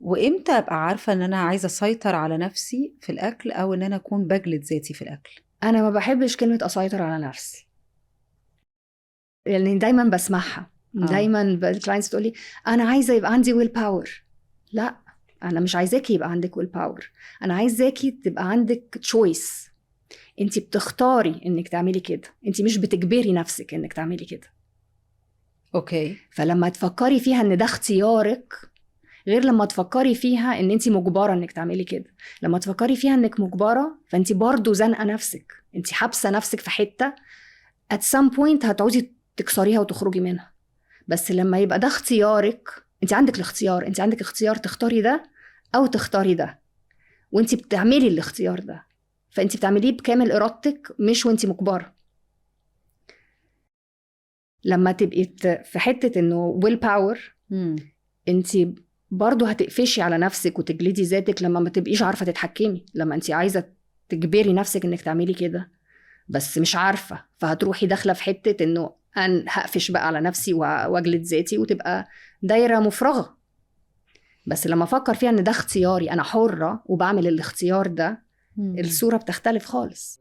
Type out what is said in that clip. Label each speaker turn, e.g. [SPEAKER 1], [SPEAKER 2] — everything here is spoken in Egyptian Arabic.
[SPEAKER 1] وامتى ابقى عارفه ان انا عايزه اسيطر على نفسي في الاكل، او ان انا اكون بجلد ذاتي في الاكل؟
[SPEAKER 2] انا ما بحبش كلمة اسيطر على نفسي، لان دايما بسمعها. دايما ال clients تقولي انا عايزه يبقى عندي will power. لا، انا مش عايزاكي يبقى عندك will power، انا عايزاكي تبقى عندك choice. انت بتختاري انك تعملي كده، انت مش بتجبري نفسك انك تعملي كده. فلما تفكري فيها ان ده اختيارك، غير لما تفكري فيها ان انت مجبرة انك تعملي كده. لما تفكري فيها انك مجبره، فانت برضو زنقه نفسك، انت حابسه نفسك في حتة at some point هتعوزي تكسريها وتخرجي منها. بس لما يبقى ده اختيارك، انت عندك الاختيار، انت عندك اختيار تختاري ده او تختاري ده، وانت بتعملي الاختيار ده، فانت بتعمليه بكامل ارادتك، مش وانت مجبره. لما تبقي في حتة انه will power، انت برضو هتقفشي على نفسك وتجلدي ذاتك لما ما تبقيش عارفه تتحكمي، لما انت عايزه تجبري نفسك انك تعملي كده بس مش عارفه، فهتروحي داخله في حتة انه انا هقفش بقى على نفسي واجلد ذاتي، وتبقى دايرة مفرغة. بس لما افكر فيها ان ده اختياري، انا حره وبعمل الاختيار ده، الصورة بتختلف خالص.